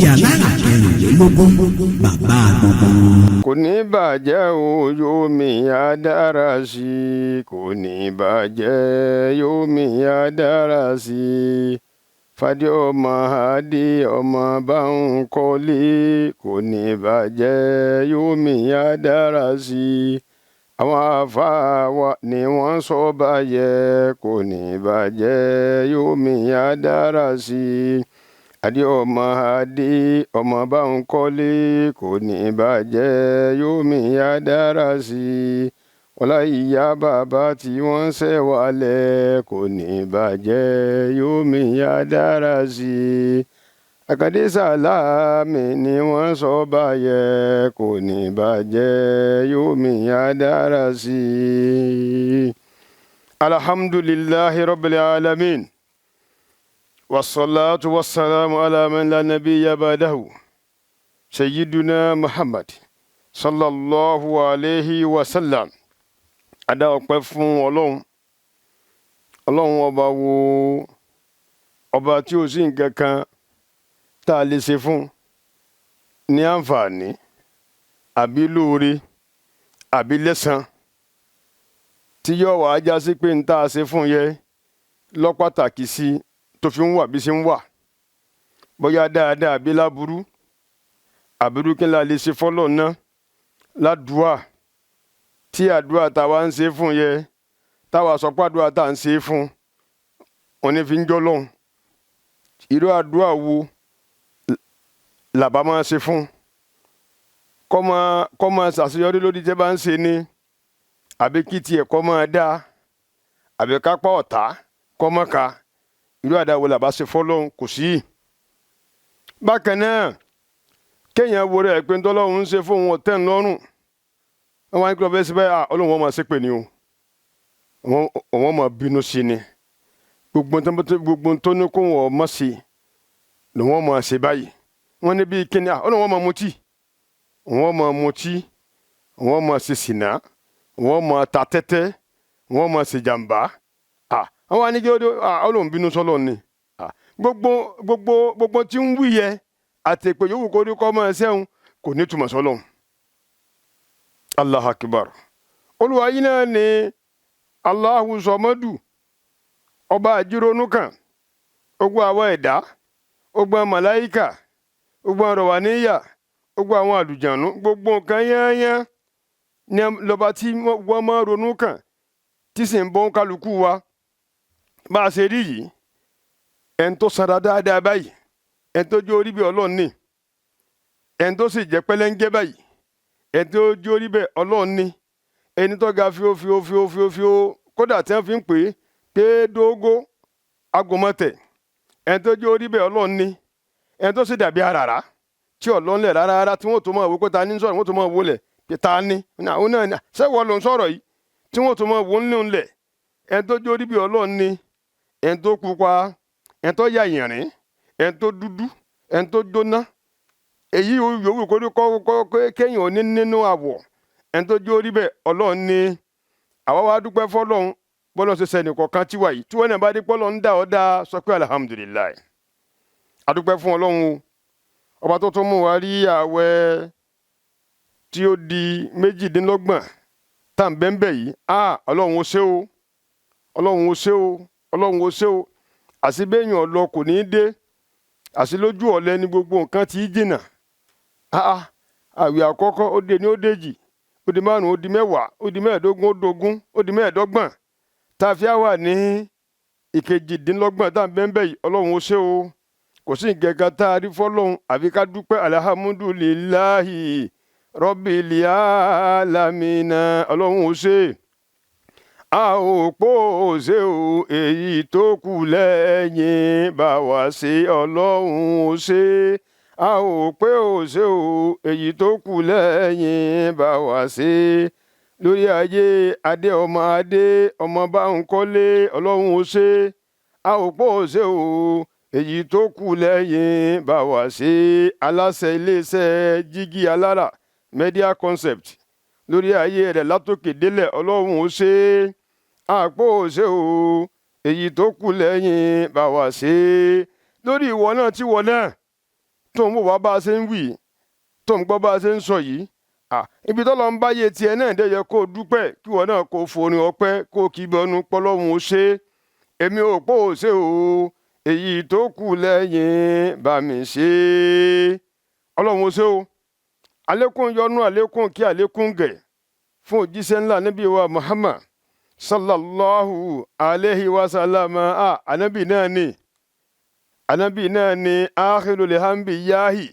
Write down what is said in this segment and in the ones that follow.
Jígí Alára kẹrìnlélógún, bàbá gbogbo wọn. Kò ní bàjẹ́ o, yóò mi á dára sí i. Kò ní bàjẹ́, yóò mi á dára sí i. Fàdé ọmọ adé ọmọ bá ń kọ́lé, kò ní bàjẹ́, yóò mi á dára sí i. Àwọn àáfàá wa ni wọ́n sọ báyẹn, kò ní bàjẹ́, yóò mi á dára sí i. Adé ọmọ adé ọmọ bá ń kọ́lé, kò ní bàjẹ́, yóò mi á dára sí i. Ọlá ìyá bàbá tí wọ́n ṣẹ̀ wálẹ̀, kò ní bàjẹ́, yóò mi á dára sí i. Àkàndé Sàlámì ni wọ́n sọ báyẹn, kò ní bàjẹ́, yóò mi á dára sí i. Alhamdulillahi rabbil alamin. والصلاة والسلام على من لا نبي بعده، سيدنا محمد صلى الله عليه وسلم. A dá ọpẹ́ fún Ọlọ́run. Ọlọ́run ọba wo, ọba tí ó sì nǹkan kan tá a lè ṣe fún ní àǹfààní àbí lóore àbí lẹ́san tí yóò wá já sí pé ń tá a ṣe fún yẹ lọ́pàtàkì sí tó fi ń wà bí ṣe ń wà, bóyá dáadáa àbí láburú, àbúrú. Kí n la lè ṣe fọ́lọ̀ náà ládùúà tí àdúrà táwa ń ṣe fún yẹ, táwa sọ pé àdúrà tá à ń ṣe fún òní fi ń jọ́ lọ́hùn? Irú àdúrà wo làbá máa ṣe fún kọ́ máa ṣàṣeyọrí lórí tẹ́ bá ń ṣe ni, àbí kí tiẹ̀ kọ́ máa dáa, àbí kápá ọ̀tá kọ́ máa ka? Irú àdáwò làbá ṣe fọ́lọ́hún? Kò sí. Bákan náà, kéèyàn wo rẹ̀ pé ntọ́lọ́hún ń ṣe fóun ọ̀tẹ́ ńlọ́rùn, wọ́n wá ní kí ló fẹ́ ṣe báyìí? Ọlọ́run wọn máa ṣépè ni o, wọ́n máa bínú sí ni, gbogbo tó ní kó wọ́n mọ̀ sí ni wọ́n máa ṣe báyìí. Wọ́n ní bíi kíni? Ọlọ́run wọn máa mutí, wọ́n máa mutí, wọ́n máa ṣe sìnà, wọ́n máa ta tẹ́tẹ́, wọ́n máa ṣe jàǹbá. Àwọn anìjẹ́ Ọlọ́run bínú sọ́lọ́ ni. Gbogbo gbogbo gbogbo tí ń wí yẹ àtẹ̀pẹ́ yòówù kó rí kọ́ máa ṣẹ́hun, kò ní túmọ̀ sọ́lọ́. Allah akbar! Olúwa yìí náà ni Allahu sọmọdù, ọba àjírònú kan ogun àwọn ẹ̀dá, ogun àwọn màláíkà, ogun àwọn rọ̀wàníyà, ogun àwọn àlùjànú, gbogbo nǹkan yányán ní lọ́ba tí wọ́n máa ronú kàn, tí sì ń bọ́ kálukú wa bá a ṣe rí yìí. Ẹni tó sanra dáadáa báyìí, ẹni tó jó orí bí Ọlọ́run ní, ẹni tó sì jẹ́ pẹ́lẹ́ńgẹ́ báyìí, ẹni tó jó orí bẹ́ẹ̀, Ọlọ́run ní, ẹni tó ga fíó fíó fíó fíó fíó, kódà tí wọ́n fi ń pè é pé dógó agomọ́tẹ̀, ẹni tó jó orí bẹ́ẹ̀, Ọlọ́run ní, ẹni tó sì dàbí àràrá tí ọlọ́nlẹ̀ rárá rárá, tí wọ́n tó máa wò pé ta ní sọ̀rọ̀, wọ́n tó máa wọlé pé ta ní àwọn náà ní sẹ́wọ́ ló ń sọ̀rọ̀ yìí, tí wọ́n tó máa wò ń lẹ̀, ẹni tó jó orí bí Ọlọ́run ní, ẹni tó pupa, ẹni tó yà yìnrín, ẹni tó dúdú, ẹni tó jóná, èyí yòówù kó kọ́ kéèyàn ò ní nínú àwọ̀, ẹni tó jó orí bẹ́ẹ̀, Ọlọ́run ní. Àwa wá dúpẹ́ fọlọ́run bọ́lá ṣe sẹ́ni kọ̀ọ̀kan tiwa yìí. Tí wọ́n náà bá dé pọ́lọ́ ń dá ọ dá, sọ pé alhamdulillahi. Adúpẹ́ fún Ọlọ́run o, ọba tó tún mú wa rí ààwẹ̀ tí ó di 28 tá à ń bẹ́ńbẹ́ yìí. A Ọlọ́run ó ṣé o, Ọlọ́run ó ṣé o, Ọlọ́run ó ṣé o. Àṣìbẹ́yìn ọ̀lọ́ kò ní í dé, àṣìlójú ọ̀lẹ ní gbogbo nǹkan tí í jìnnà. Àwẹ̀ àkọ́kọ́ ó dé ní, ó déjì, ó di 5, ó di 10, ó di 15, ó dógún, ó di 25, tá a fi wà ní ìkejìdínlọ́gbọ̀n tá à ń bẹ́ńbẹ́ yìí. Ọlọ́run ó ṣé o. Kò sí nǹkan kan tá a rí fọlọ́hún àfi ká dúpẹ́. Alhamdulillahi rabbil alamina. Ọlọ́run ó ṣe, a ò pò ṣe o, èyí tó kù lẹ́yìn bá wa ṣe. Ọlọ́run ó ṣe, a ò pé ò ṣe o, èyí tó kù lẹ́yìn bá wa ṣe lórí ayé adé ọmọ adé ọmọ bá ń kọ́lé. Ọlọ́run ó ṣe, a ò pò ṣe o, èyí tó kù lẹ́yìn bá wa ṣe. Aláṣẹ iléeṣẹ́ Jígí Alára Media Concept, lórí ayé rẹ̀ látòkè délẹ̀, Ọlọ́run ó ṣe, àpò ṣe o, èyí tó kù lẹ́yìn bá wa ṣe. Lórí ìwọ náà tí wọ náà Tó ń wò wá bá a ṣe ń wì, tó ń gbọ́ bá a ṣe ń sọ yìí, ibi tọ́lọ́ ń báyé tiẹ̀ náà dẹ̀ yẹ kó o dúpẹ́, kí wọ́n náà kó o forin ọpẹ́, kó o kí bọnu pọ́lọ́hún ó ṣe é. Èmi ò pò ó ṣe o, èyí tó kù lẹ́yìn bá mi ṣe é. Ọlọ́run ó ṣe o. Àlékún yọ́nú, àlékún kí, àlékún gẹ̀ fún òjíṣẹ́ ńlá níbi wa Muhammad sallallahu alayhi wa sallam. Anabi náà ni, anabi náà ni akhirul anbiyahi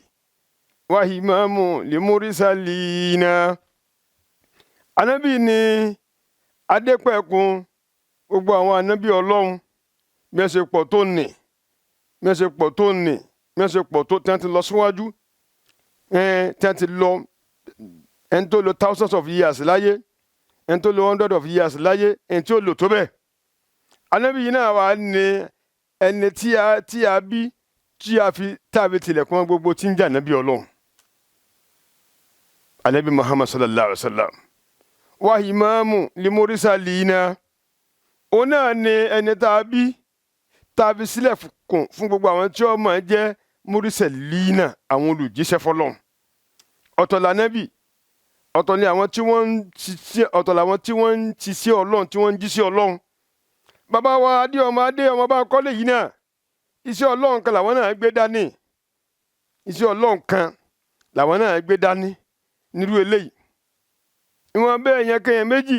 wa imamu limurisalina. Anabi ni adépẹ̀kun gbogbo àwọn anabi Ọlọ́run. Bí wọ́n ṣe pọ̀ tó nì, bí wọ́n ṣe pọ̀ tó nì, bí wọ́n ṣe pọ̀ tó, tí wọ́n ti lọ síwájú, tí wọ́n ti lọ, ẹni tó lò thousands of years láyé, ẹni tó lò hundred of years láyé, ẹni tí ó lò tó bẹ́ẹ̀. Anabi yìí náà wà ní ẹni tí a bí, tí a fi tàbí tilẹ̀kùn gbogbo tí ń jà anabi Ọlọ́run, anabi Muhammad sallallahu alaihi wa sallam. Wa imamu limurisalina, òun náà ni ẹni tá a bí, tá a fi sílẹ̀ kùn fún gbogbo àwọn tí ó máa jẹ́ murisalina, àwọn olùjíṣẹ́ fọlọ́n. Ọ̀tọ̀ lànàbì, ọ̀tọ̀ ni àwọn tí wọ́n ń ṣiṣẹ́, ọ̀tọ̀ làwọn tí wọ́n ń ṣiṣẹ́ Ọlọ́run, tí wọ́n ń jíṣẹ́ Ọlọ́run. Bàbá wa adé ọmọ adé ọmọ bá kọ́lé yìí náà, iṣẹ́ Ọlọ́run kan làwọn náà gbé dání, iṣẹ́ Ọlọ́run kan làwọn náà gbé dání nírú eléyìí. Ìwọ̀n bẹ́ẹ̀ yẹn kéèyàn méjì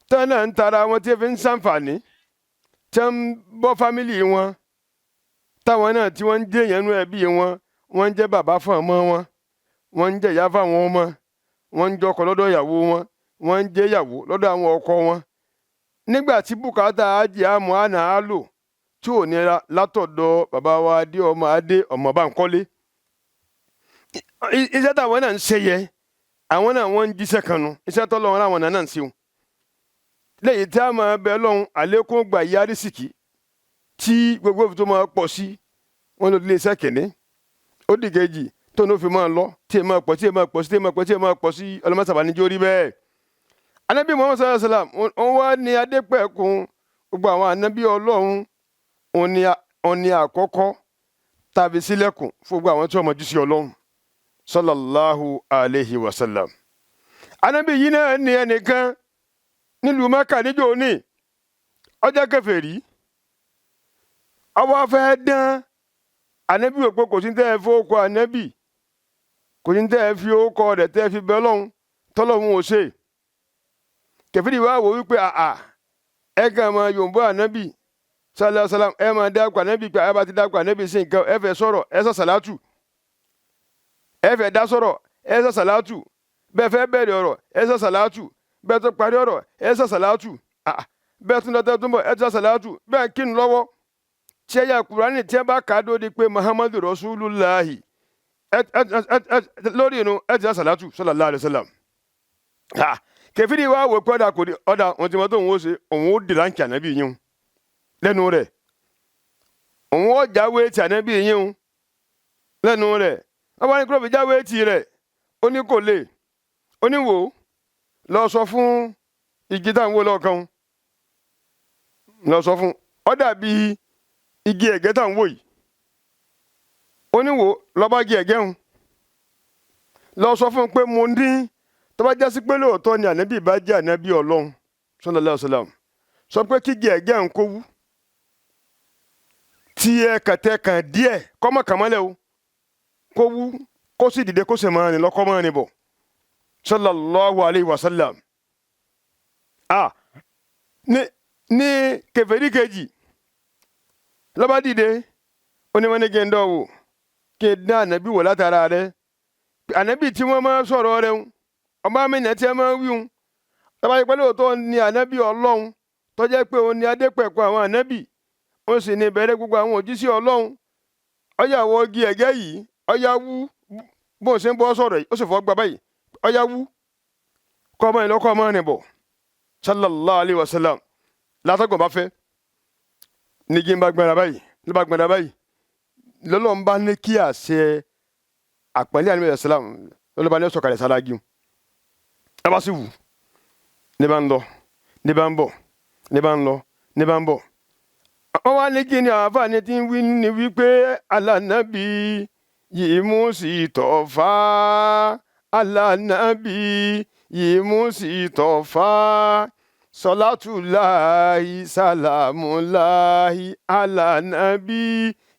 tán náà ń tara wọn tí fi ń ṣàǹfààní, tí wọ́n ń bọ́ family wọn, táwọn náà tí wọ́n ń jẹ́ yẹn nú ẹbí wọn, wọ́n ń jẹ́ bàbá fún ọmọ wọn, wọ́n ń jẹ́ ìyá fáwọn ọmọ, wọ́n ń jọkọ lọ́dọ̀ ìyàwó wọn, wọ́n ń jẹ́ ìyàwó lọ́dọ̀ àwọn ọkọ wọn. Nígbà tí bùkátà ajé àmọ́ àná á lò tí ò nira látọ̀dọ̀ bàbá wa adé ọmọ adé ọmọ Bánkọ́lé, iṣẹ́ táwọn náà ń ṣe yẹ, àwọn náà wọ́n ń jíṣẹ́ kan nu, iṣẹ́ tọ́lọ́run láwọn náà ń ṣeun lẹ́yìn tí a máa bẹ lọ́hùn, àlékún gbà yí àrísìkí tí gbogbo òfin tó máa pọ̀ sí wọn ló lé iṣẹ́ kìíní, ó dì kejì tó ní ó fi máa lọ, tí ẹ máa pọ̀ tí ẹ máa pọ̀ sí, tí ẹ máa pọ̀ tí ẹ máa pọ̀ sí. Ọlọ́mọsàbà níjó rí bẹ́ẹ̀. Anabi Muhammad sallallahu alayhi wa sallam, òun wá ní adépẹ̀kun gbogbo àwọn anabi Ọlọ́run. Òun ní àkọ́kọ́ tàbí sílẹ̀kùn fún gbogbo àwọn tí wọ́n mọ̀jú sí Ọlọ́run, sallallahu alayhi wa sallam. Anabi yìí náà ní ẹnìkan nílùú Mẹ́kà níjọ́ òní, ọjọ́ kèfèrí, ọwọ́ fẹ́ dán anabi wò pé kò sí tẹ́ ẹ fi ókọ anabi, kò sí tẹ́ ẹ fi ókọ rẹ̀ tẹ́ ẹ fi bẹ́ lọ́hùn tọ́lọ́hùn ò ṣe. Kèfèrí wa wò wípé àà, ẹ kàn máa yòǹbó anabi sallallahu alayhi wa sallam, ẹ máa dákọ̀ anabi, pé ẹ bá ti dákọ̀ anabi sí nǹkan, ẹ fẹ́ sọ̀rọ̀, ẹ sọ sàlátù, ẹ fẹ́ dá sọ̀rọ̀, ẹ sọ sàlátù, bẹ́ẹ̀ fẹ́ bẹ̀rẹ̀ ọ̀rọ̀, ẹ sọ sàlátù, bẹ́ẹ̀ tó parí ọ̀rọ̀, ẹ sọ sàlátù, bẹ́ẹ̀ tún lọ́tẹ́ tó ń bọ̀, ẹ tún sọ sàlátù, bẹ́ẹ̀ kí n lọ́wọ́ tí ẹ yà Kúránì, tí ẹ bá kà á dóde pé Muhammadu Rasulullahi lórí inú, ẹ ti sọ sàlátù sallallahu alaihi wasallam. Kẹfìrí wa wò pé ọ̀dà kò di ọ̀dà òun ti mọ tó òun ó ṣe, òun ó dì láǹkì ànábì yín lẹ́nu rẹ̀, òun ó jáwé ti ànábì yín lẹ́nu rẹ̀. Wọ́n bá ní kúrò fi jáwé tì rẹ̀, ó ní kò lè. Ó ní wò ó, lọ sọ fún igi táwọn wò lọ́ọ̀kan, lọ sọ fún ọ, dàbí igi ẹ̀gẹ́ táwọn wò yìí. Ó ní wò, lọ bá igi ẹ̀gẹ́ ń lọ sọ fún un pé mo ní tó bá jásí pé lóòótọ́ ni ànábì bá jẹ́ ànábì Ọlọ́run sallallahu alaihi wasallam, sọ pé kígi ẹ̀gẹ́ ń kó wú tí ẹ kàtẹ́ kàn díẹ̀, kọ́mọ kàmọ́lẹ̀ o, kó wú, kó sì dìde, kó sì máa rìn lọ́kọ́, máa rìn bọ̀, sallallahu alayhi wa sallam. Ah, ní kèfèrí kejì lọ́ba dìde, ó ní wọ́n ní kí n dọ̀ wò, kí n dán ànábì wò látara rẹ̀, ànábì tí wọ́n máa sọ̀rọ̀ rẹ̀ ń ọba mi nà tí ẹ máa wí ń tọ́ba yìí pé lóòótọ́ ni ànábì Ọlọ́run, tó jẹ́ pé òun ni adépẹ̀kọ àwọn ànábì, ó sì ní ìbẹ̀rẹ̀ gbogbo àwọn òjíṣẹ́ Ọlọ́run, ọyà wọ igi ẹ̀gẹ́ yìí, ọyà wú bó ṣe ń bọ́ sọ̀rọ̀ yìí, ó sì fọ́ gba báyìí, ọyà wú, kọ́ ọmọ ìlọ́kọ́ ọmọ rìn bọ̀, sallallahu alayhi wa sallam. Látọ̀gbọ̀n bá fẹ́ nígi bá gbẹ̀rẹ̀ báyìí, ló bá gbẹ̀rẹ̀ báyìí, lọ́lọ́run bá ní kí àṣẹ àpẹẹlẹ àníbẹ̀ sàlám lọ́lọ́ bá ní sọ̀kalẹ̀ sára gíun, ẹ bá sì wù, ní bá ń lọ, ní bá ń bọ̀, ní bá ń lọ, ní bá ń bọ̀. Wọ́n wá ní kí ni àwọn àfààní tí ń wí ni wípé alànàbí yìí mú sí tọ́fà alánàbí yìí mú sí tọ́fà sọlátùláhi sàlámùláhi alánàbí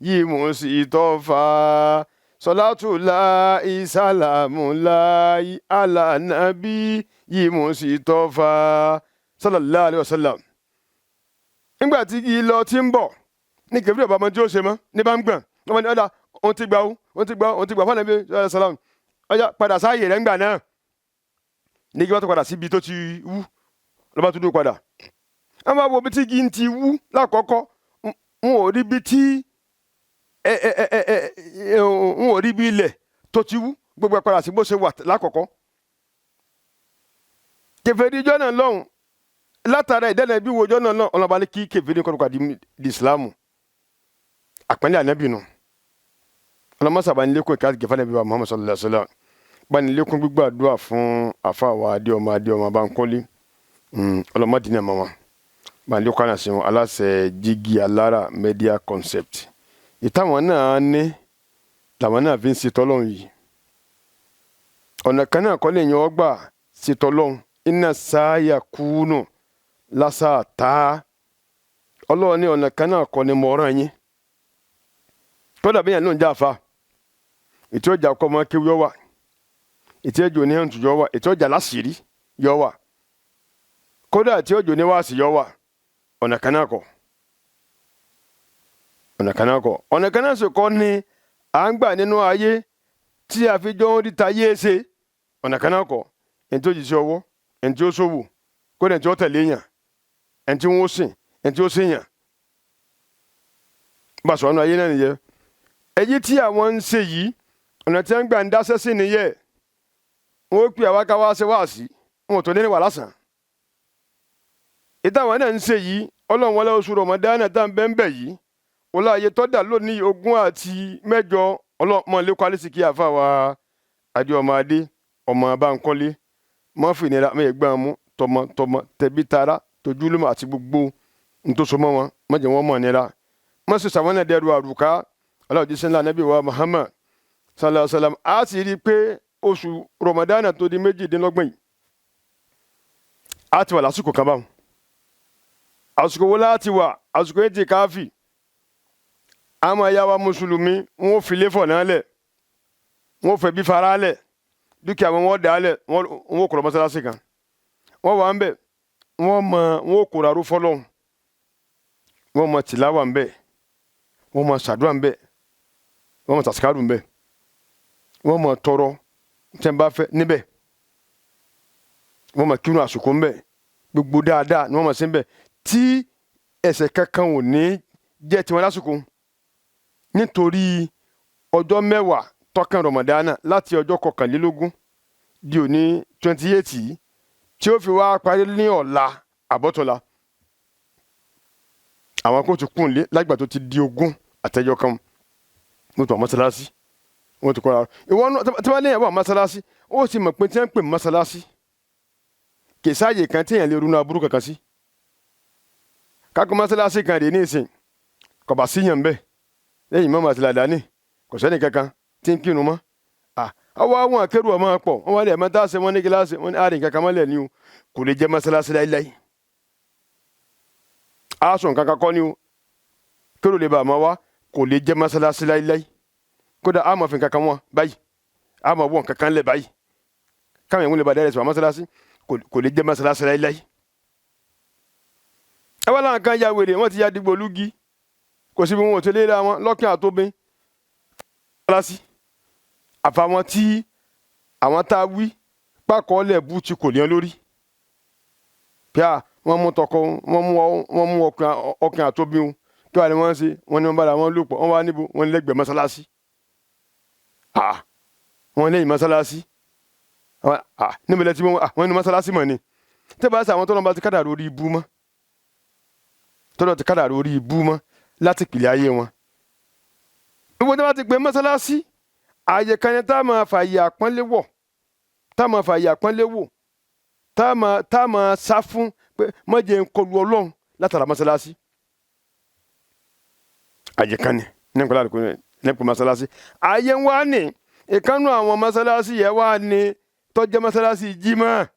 yìí mú sí tọ́fà sọlátùláhi sàlámùláhi alánàbí yìí mú sí tọ́fà sallallahu alayhi wa sallam. Nígbà tí igi lọ ti ń bọ̀ ní kẹfìrí ọba ọmọ tí ó ṣe mọ́ ní bá ń gbọ̀n wọ́n ní ọ̀dà òun ti gbà ó òun ti gbà ó òun ti gbà fún ànábì sallallahu alayhi wa sallam ọjà padà sáàyè rẹ̀ ńgbà náà ní kí wọ́n tó padà síbi tó ti wú lọ́ba tó dúró padà. Wọ́n bá wo ibi tí igi ń ti wú lákọ̀ọ́kọ́, n ò rí ibi tí ẹ ẹ ẹ ẹ ẹ n ò rí ibi ilẹ̀ tó ti wú, gbogbo ẹ̀ padà sí bó ṣe wà lákọ̀ọ́kọ́. Kèfèrí ijọ́ náà lọ́hùn látara ìdẹ́nà ibi wo ijọ́ náà lọ́hùn ọlọ́ba ní kí kèfèrí kọ́ di ìsìlámù àpẹẹrẹ ànábì nù. Ọlọmọsà bá ní lékún ìka gẹfà nàbí wa Muhammad sallallahu alaihi wa sallam, bá ní lékún gbígbàdúrà fún àfàwà adéọmọ adéọmọ Bankole, ọlọmọdínà mọ wọn, bá ní lékún àná sí wọn aláṣẹ jígí alára media concept ìtàwọn náà ní làwọn náà fi ń ṣe tọ́lọ́hún yìí. Ọ̀nà kan náà kọ́ lè yan ọgbà ṣe tọ́lọ́hún iná sáyà kúnù lásà tá ọlọ́run ní ọ̀nà kan náà kọ́ ni mo rán yín. Kódà bí yẹn ló ń jà fa ètò ọjà kọ́ ọmọ kéwú yọ wà, ètò ọjà oníhàntù yọ wà, ètò ọjà láṣìírí yọ wà, kódà ètò ọjà oníwàásì yọ wà. Ọ̀nà kan náà kọ́, ọ̀nà kan náà kọ́, ọ̀nà kan náà sì kọ́ ni à ń gbà nínú ayé tí a fi jọ ń rí ta yé ṣe. Ọ̀nà kan náà kọ́, ẹni tó jì sí ọwọ́, ẹni tí ó ṣòwò, kódà ẹni tí ó tẹ̀lé yàn, ẹni tí wọ́n sìn, ẹni tí ó sìn yàn. Bá a sọ̀rọ̀ nínú ayé náà nìyẹn. Èyí tí àwọn ń ṣe yìí, ọ̀nà tí wọ́n gbà ń dáṣẹ́ sí nìyẹn. Wọ́n ó pè àwa ká wá ṣe wáàsí, wọn ò tó ní wà lásán. Ìtàwọn náà ń ṣe yìí, ọlọ́run wọlé oṣù Rọ̀mọdánà tá à ń bẹ́ ń bẹ̀ yìí, wọlé ayé tọ́dà lónìí 28, ọlọ́mọ lẹ́kọ́ alẹ́sìkí àfa wa adé ọmọ adé ọmọ Bánkọ́lé mọ́fìnira mẹ́ẹ̀gbọ́n mú tọmọ tọmọ tẹbí tará tojúlùmọ̀ àti gbogbo ntòsọmọ wọn mọ̀jẹ̀ wọn mọ̀ nira mọ̀sí sàwọn náà dẹrù àrùká aláwọ̀dí sẹ́ńlá anábì wa Muhammad sallallahu alayhi wa sallam. A sì rí i pé oṣù Rọ̀mọdánà tó di 28 yìí a ti wà lásìkò kan báwọn. Àsìkò wo láti wà? Àsìkò yẹn ti káfí àmọ́ ẹ̀yà wa mùsùlùmí wọn ò filé fọ̀ náà lẹ̀, wọn ò fẹ́ bí fara lẹ̀, dúkìá wọn wọ́n dà á lẹ̀, wọn ò kọ̀rọ̀ mọ́sálásí kan wọ́n wà ń bẹ̀, wọ́n mọ wọn ò kóra ró fọlọ́hún, wọ́n mọ tìláwà ń bẹ̀, wọ́n mọ sàdúrà ń bẹ̀, wọ́n mọ tàṣíkàrù ń bẹ̀, wọ́n mọ tọrọ tẹ́ ń bá fẹ́ níbẹ̀, wọ́n mọ kírun àsìkò ń bẹ̀, gbogbo dáadáa ni wọ́n mọ sí ń bẹ̀ tí ẹ̀ṣẹ̀ kankan ò ní jẹ́ tiwọn lásìkò, nítorí ọjọ́ 10 tọ́kàn Rọ̀mọ̀dánà láti ọjọ́ 21 di òní 28 yìí tí ó fi wá parí ní ọ̀la àbọ̀tọ̀la. Àwọn kò ti kún lé lágbà tó ti di 20 kan, wọ́n ti wà mọ́sálásí, wọ́n ti kọ́ra ìwọ náà tí wọ́n léyìn wà mọ́sálásí, ó sì mọ̀ pé tí wọ́n ń pè mọ́sálásí kì í sáàyè kan tí èèyàn lè ronú aburú kankan sí. Kákó mọ́sálásí kan rèé ní ìsìn kọ̀bà síyàn bẹ́ẹ̀ lẹ́yìn mọ́mọ́ àti làdáni kò sẹ́ni kankan tí ń kírun mọ́. Ọwọ́ àwọn akẹ́rù ọmọ pọ̀ wọ́n wá lẹ̀ mọ́ táṣe wọ́n ní kíláàsì wọ́n ní àárín kankan mọ́lẹ̀ ni o, kò lè jẹ́ mọ́sálásí láíláí. Aṣọ nǹkan kan kọ́ ni o, kérò lè bà má wá, kò lè jẹ́ mọ́sálásí láíláí. Kódà a máa fi nǹkan kan wọ́n báyìí, a máa wọ́n nǹkan kan lẹ̀ báyìí káwọn ìwọ̀n lè bà dẹ́rẹ́ sọ̀rọ̀ mọ́sálásí, kò lè jẹ́ mọ́sálásí láíláí. Ẹ wá láwọn kan ya wèrè, wọ́n ti ya dìgbò lúgi, kò síbi wọn ò ti lé ra wọn lọ́kàn àtòbin mọ́sálásí. Àfàwọn tí àwọn tá a wí pákọ́ọ́lẹ̀ bú ti kò léyàn lórí pé wọ́n mú tọkọ wọ́n mú ọkàn àtòbin o, kí wàá ní wọ́n ń ṣe, wọ́n ní wọ́n bára wọn lò pọ̀, wọ́n wá níbo wọ́n lẹ́gbẹ̀ẹ́ mọ́sálásí, wọ́n lẹ́yìn mọ́sálásí, níbo lẹ́tí wọ́n ní mọ́sálásí mọ̀ ni. Tẹ́ bá ṣe àwọn tọ́lọ́ bá ti kádàrá orí ibú mọ́, tọ́lọ́ ti kádàrá orí ibú mọ́ láti pìlẹ̀ ayé wọn. Gbogbo tí wọ́n ti pè mọ́sálásí, ààyè kan ni tá a máa fààyè àpọ́nlé wọ̀, tá a máa fààyè àpọ́nlé wò, tá a máa sá fún pé má jẹ́ n kọlu Ọlọ́run látara mọ́sálásí. Ààyè kan ni ní nǹkan láti kó Nípa mọ́sálásí ayé ń wá ní ìkànnù àwọn mọ́sálásí yẹn wá ní tó jẹ́ mọ́sálásí jímọ̀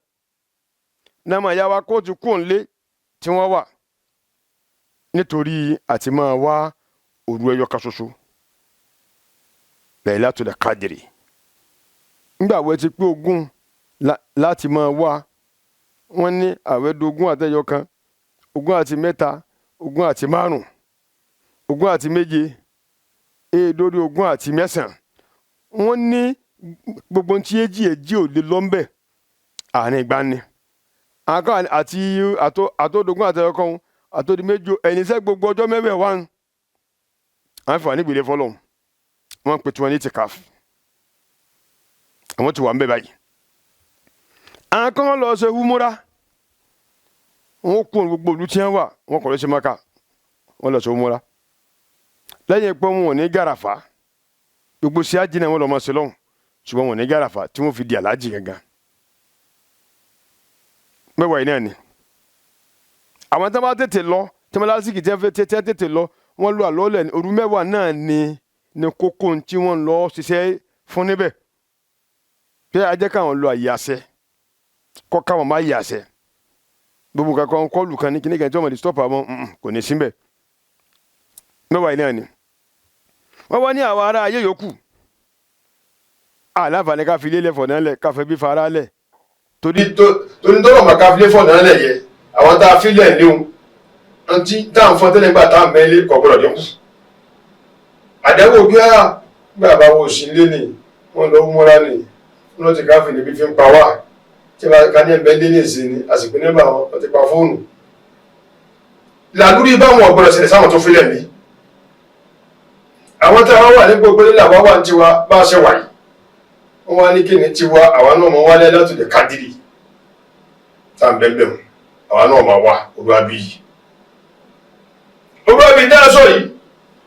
náà mà yá wa kóòtù kóńlé tí wọ́n wà nítorí àti máa wá òru ẹyọ kan ṣoṣo Laylatul Qadri. Nígbà wẹ́ ti pé 20 láti máa wá, wọ́n ní àwẹ̀ dogún àtẹyọ kan, 23, 25, 27, èèdórí 29. Wọ́n ní gbogbo tí èjì èjì ò lè lọ́nbẹ̀ àárín ìgbà ni àti àtòdógún àtẹyọ kan àtòdì méjì ẹ̀yìn sẹ́ gbogbo ọjọ́ mẹ́wẹ̀ẹ́ wá ń àǹfààní ìgbèlè fọlọ́n. Wọ́n pè tí wọ́n ní tìkaf, àwọn ti wà ń bẹ̀ báyìí. Àwọn kan lọ ṣe wúmúra, wọn kú gbogbo ìlú tí wọ́n wà, wọn kọ̀ lọ sí Maka, wọ́n lọ ṣe wúmúra. Lẹ́yìn pé wọn ò ní gàràfà, gbogbo sí àjìnà wọn lọ mọ̀ sí lọ́hùn, ṣùgbọ́n wọn ò ní gàràfà tí wọ́n fi di aláàjì gangan. Mẹ́wàá yìí náà ni àwọn tí wọ́n bá tètè lọ, tí wọ́n lásìkò tí wọ́n tètè lọ, wọ́n lọ àlọ́lẹ̀. Òru mẹ́wàá náà ni kókó tí wọ́n lọ ṣiṣẹ́ fún níbẹ̀, pé ajẹ́ káwọn lọ àyè àṣẹ kọ́, káwọn má yè àṣẹ gbogbo kankan kọlù kan ní kíní kan tí wọ́n mọ̀ ní stop àwọn kò ní síbẹ̀. Mẹ́wàá yìí náà ni wọ́n wá ní àwọn ará ayé yòókù aláǹfààní ká fi lélẹ̀ fọ̀nà lẹ̀, ká fẹ́ bí fara lẹ̀. Torí tọ́lọ̀ mà ká fi lé fọ̀nà lẹ̀ yẹ àwọn tá a fi lẹ̀ léwu ntí tá à ń fọ́n tẹ́lẹ̀ gbà tá à ń mẹ́lẹ́ kọ̀ gbọ́dọ̀ dínkù. Àdẹ́wò bí a gbà bá wo sí lé ní wọ́n lọ múra ní wọ́n lọ ti káfí níbi fi ń pa wá tí wọ́n ká ní ẹ̀bẹ̀ lé ní ìsìn ní àsìkò nígbà wọn ti pa fóònù. Làlúrí báwọn ọ̀gbọ́dọ̀ ṣẹlẹ̀ sáwọn tó filẹ̀ mí. Àwọn tí wọ́n wà ní gbogbo nílẹ̀ àwa wà ní tiwa bá a ṣe wà yìí. Wọ́n wá ní kí ni tiwa, àwa náà mọ̀ wálé láti lè kádìrì. Tá à ń bẹ́ẹ̀ bẹ́ẹ̀, àwa náà máa wá Olúwa bí yìí. Olúwa bí dáa sọ yìí,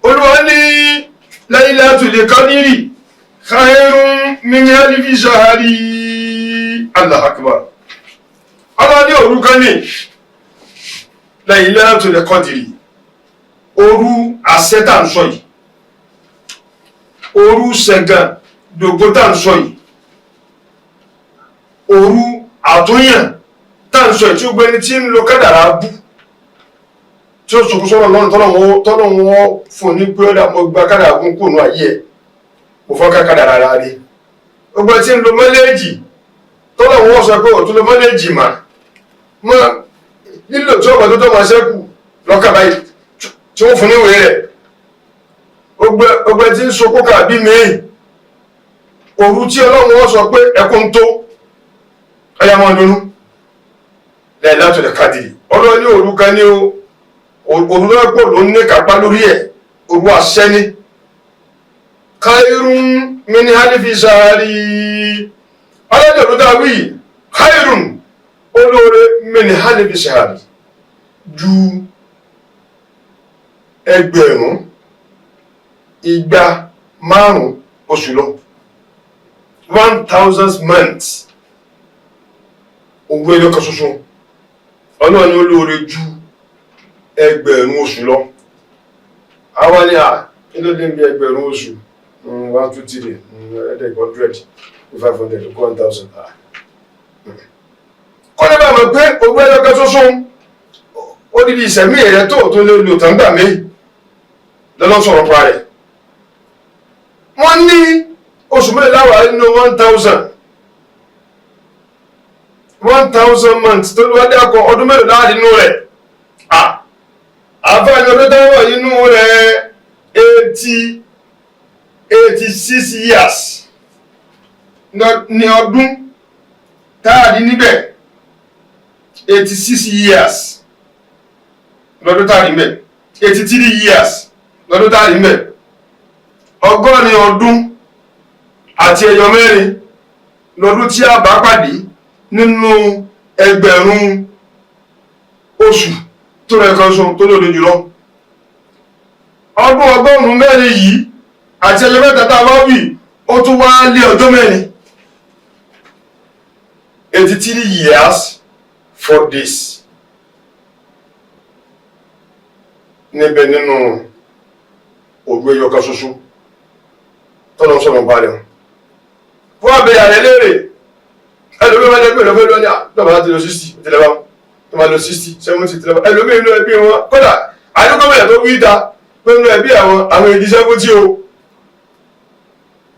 Olúwa ní Laylatul Qadri khairun min alfi shahri. Allahu akbar. Ọlọ́run ní òru kan ní Laylatul Qadri, òru àṣẹ tá à ń sọ yìí, òru ṣẹ̀gàn dògbò tá à ń sọ yìí, òru àtúnyàn tá à ń sọ yìí, tí ó gbẹni tí ń lo kádàrá bú tí ó sọkún sọ́rọ̀ lọ́nà tọ́lọ́run wọn fún ní pé ọ̀dà mo gba kádàrá kún kùnú ayé ẹ̀, mo fọ́ ká kádàrá rárá rí. Gbogbo tí ń lo mọ́lẹ́jì tọ́lọ́run wọn sọ pé òtún lo mọ́lẹ́jì mà mọ́ lílò tí ọ̀pọ̀ tó tọ́ máa ṣẹ́kù lọ́kà báyìí tí wọ́n fún níwèé rẹ̀. Gbogbo tí ń sokó kàbí mẹ́yìn òru tí Ọlọ́run wọn sọ pé ẹkún tó ọyá máa dunnú Laylatul Qadri. Ọlọ́run ní òru kan ní o, òru náà pọ̀ ló ní kápá lórí ẹ̀, òru àṣẹ ni. Khairun min alfi shahri, ọlọ́dẹ̀ òru dáa wí khairun olóore min alfi shahri ju 2500 oṣù lọ, 1000 months. Òru ẹyọ kan ṣoṣo Ọlọ́run ní olóore ju 1000 oṣù lọ. Àwa ni à kí ló dé bí 1000 oṣù? 1 2 3 100 500 1000. Kọ́lé bá mọ̀ pé òru ẹyọ kan ṣoṣo ó dídí ìsẹ̀mí rẹ̀ tó lè lò tán gbà mí lọ́lọ́ sọ̀rọ̀ pa rẹ̀. Wọ́n ní oṣù mẹ́rin láwà nínú 1000 1000 months tó lọ́wọ́ dákọ̀ ọdún mẹ́rin láwà nínú rẹ̀. Àfáàní ọdún táwà nínú rẹ̀ 86 years ní ọdún táàrí níbẹ̀, 86 years lọ́dún táàrí níbẹ̀, 83 years lọ́dún táàrí níbẹ̀, 84 ọdún lọ́dún tí a bá pàdé nínú 1000 oṣù tó rẹ̀ kan sọ tó lòdì jùlọ. Ọdún 104 yìí àti ẹyọ mẹ́ta tá a bá wì ó tún wá lé ọjọ́ mẹ́rin, 83 years 4 days níbẹ̀ nínú òru ẹyọ kan ṣoṣo. Tọ́lọ́ sọ̀rọ̀ pa rẹ̀ fún abẹ́yà rẹ̀ léèrè. Ẹlòmíì máa ń lẹ́gbẹ̀ẹ́ lọ́fẹ́ lọ́ní àtọ́bà láti lọ 60 tẹlẹ́bà tó máa lọ 60 70 tẹlẹ́bà. Ẹlòmíì inú ẹbí wọn kódà àdúgbò tó wí ta pé inú ẹbí àwọn èdè 70 o,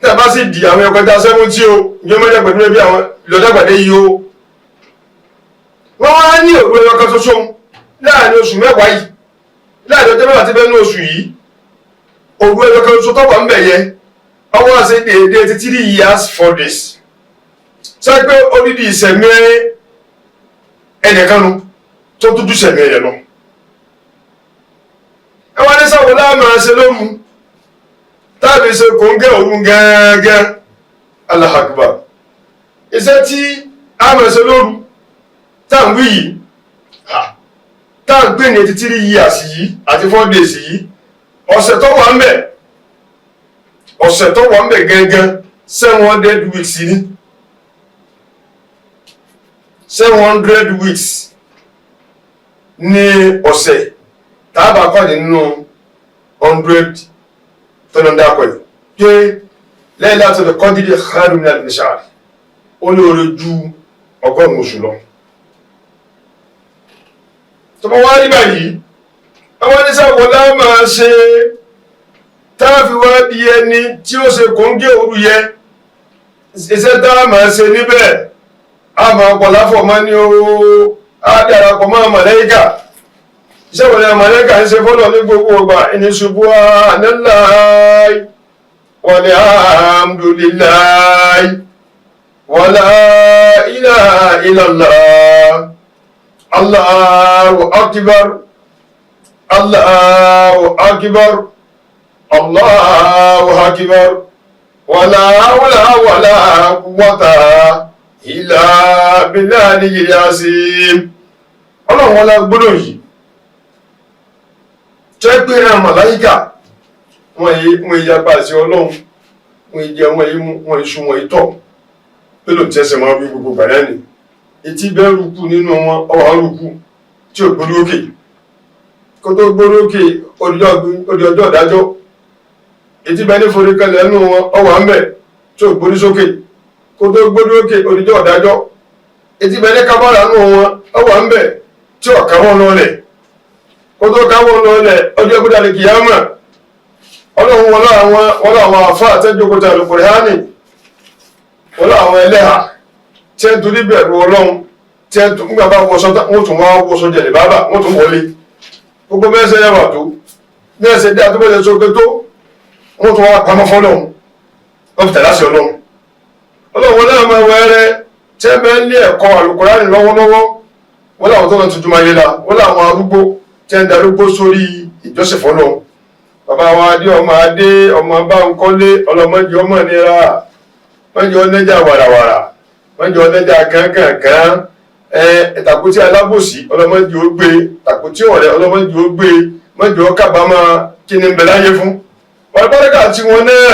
tí a bá sì di àwọn ẹ̀kọ́ta 70 o, ìjọ mẹ́jọ pẹ̀lú ẹbí àwọn lọ́dàgbàdé yìí o. Wọ́n wá ní òru ẹyọ kan ṣoṣo láàrin oṣù 10 yìí, láàrin ọjọ́ 10 tí bẹ́ẹ̀ ní oṣù yìí, òru ẹyọ kan ṣoṣo tọ́wọ́ ń bẹ̀ yẹ ọwọ́ àṣẹ déédéé ti 3 years 4 days. Ṣé pé odidi ìṣẹ̀mí ẹnìkan nu tó dúdú ṣẹ̀mí rẹ̀ lọ. Ẹ wá ní sáwọn láàmú ṣe lóru táàbí ṣe kòńgẹ́ òru gẹ́gẹ́. Allahu Akbar. Iṣẹ́ tí a máa ṣe lóru tá à ń wí yìí, tá à ń pè ní 3 years yìí àti 4 days yìí, ọ̀sẹ̀ tó wà ń bẹ̀, ọ̀sẹ̀ tó wà ń bẹ̀ gẹ́gẹ́ 700 weeks ni. 700 weeks ní ọ̀sẹ̀ tá a bá kọ́ nínú 100 tọ́lọ́ndà kọ́ yìí pé Laylatul Qadri khayrun min alfi shahr, ó lóore ju 100 oṣù lọ. Tọmọ wá rí báyìí, àwọn oníṣàwọ̀ lá máa ṣe tá a fi wá di ẹni tí ó ṣe kòńgẹ́ òru yẹ. Iṣẹ́ tá a máa ṣe níbẹ̀, a máa pọ̀ láfọ̀mọ́ ní o, a darapọ̀ mọ́ màláíkà. Iṣẹ́ wọlé màláíkà ń ṣe fọ́lọ̀ ní gbogbo ọgbà ẹni subhanallahi walhamdulillahi wala ilaha illallah Allahu akbar Allahu akbar Allahu akbar wala hawla wala quwwata illa billahi al-azim. Ọlọ́run wọn la gbọ́dọ̀ yìí jẹ́ pé àwọn màláíkà wọ́n yìí yapa sí Ọlọ́run, wọ́n yìí jẹ, wọ́n yìí mú, wọ́n yìí sun, wọ́n yìí tọ̀ pé ló tẹ́sẹ̀ máa wí gbogbo gbàdá ni. Etí bẹ́ẹ̀ rúkú nínú wọn, ọwọ́ rúkú tí ò gbórí òkè kó tó gbórí òkè odi ọjọ́ ìdájọ́. Etí bẹ́ẹ̀ ní forí kalẹ̀ nínú wọn, ọwọ́ àmbẹ̀ tí ò gbórí sókè kó tó gbórí òkè odijọ́ ìdájọ́. Etí bẹ́ẹ̀ ní kábàrà nínú wọn, ọwọ́ àmbẹ̀ tí ò káwọ́ lọ́lẹ̀ kó tó káwọ́ lọ́lẹ̀ ọjọ́ ìgbéda lè kìyàmà. Ọlọ́run wọn láwọn àfa àtẹ́jókòtà Al-Qur'ani, wọn láwọn ẹlẹ́hà tí ẹ ń torí bẹ̀rù Ọlọ́run, tí ẹ ń tún nígbà bá wọṣọ wọ́n tún wá wọṣọ jẹ̀lẹ̀ bábà wọ́n tún wọlé. Gbogbo mẹ́sẹ̀ yẹn wà tó mẹ́sẹ̀ dé àtúbẹ̀sẹ̀ sókè tó wọ́n tún wá pamọ́ fọ́lọ́run, wọ́n fi tẹ̀lé àṣẹ Ọlọ́run. Ọlọ́run wọn náà máa wẹ́rẹ́ tí ẹ bẹ́ẹ̀ ní ẹ̀kọ́ Al-Qur'ani lọ́wọ́lọ́wọ́, wọ́n láwọn tó lọ tuntun máa yé la, wọ́n láwọn arúgbó tí ẹ ń darúgbó sórí ìjọsìn fọ́lọ́run. Bàbá wa adé ọmọ adé ọmọ bá ń kọ́lé ọlọ́mọdé ọmọ nira mọ́jọ ọlẹ́jà wàràwàrà mọ́jọ ọlẹ́jà kánkànkán ẹ ìtàkùtì alábòsí ọlọ́mọdé ó gbé, ìtàkùtì ọ̀rẹ́ ọlọ́mọdé ó gbé, mọ́jọ kábàámọ̀ kí ni ń bẹ láyé fún. Wàlúbáríkà tí wọn náà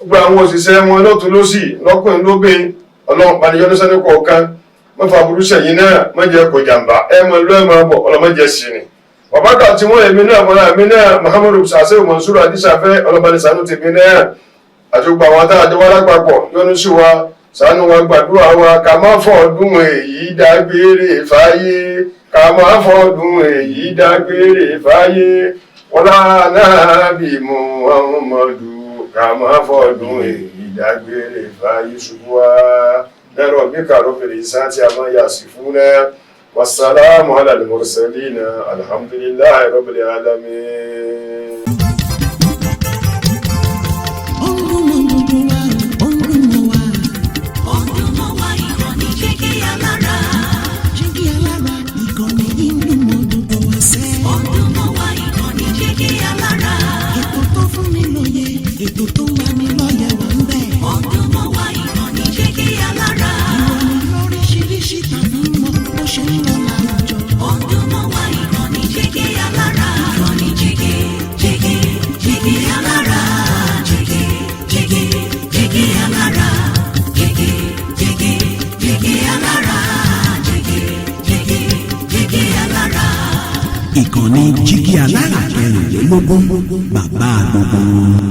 gba àwọn òṣìṣẹ́ wọn lọ́tún lọ́sì lọ́kùnrin lóbìn, Ọlọ́run paniyọ́nú sẹ́ni kọ̀ọ̀kan mọ́fà burú sẹ́yìn náà mọ́jẹ kò jàǹbá ẹ mọ lọ́ ẹ mọ bọ̀ ọlọ́mọdé sí ni. Bàbáka tí wọ́n èmi náà mọ́ra èmi náà Muhammadu Sase Mansuru Adisafẹ́ ọlọ́mọdé sànú tèmi náà àti gbogbo àwọn táwọn àjọ wa lápapọ̀ yọ́nú sí wa ṣàánú wa gbàdúrà wa ká má fọdún èyí dágbére fáyé, ká má fọdún èyí dágbére fáyé, wọlá nábì Muhammadu ká má fọdún èyí dágbére fáyé. Ṣubú wa lẹ́rọ bí kàró fèrè sáà tí a máa yà sí fún náà. والسلام على المرسلين الحمد لله رب العالمين. Ètò tó ń lani lọ́yẹ̀ wà ń bẹ̀. Ọdúnmọ́wá ìkànnì Jígí Alára. Ìròyìn lóríṣiríṣi tàbí mọ bó ṣe ń lọ láwùjọ. Ọdúnmọ́wá ìkànnì Jígí Alára. Ìkànnì Jígí Jígí Jígí Alára. Jígí Jígí Jígí Alára. Jígí Jígí Jígí Alára. Jígí Jígí Jígí Alára. Ìkànnì Jígí Alára 24 bàbá gbogbo.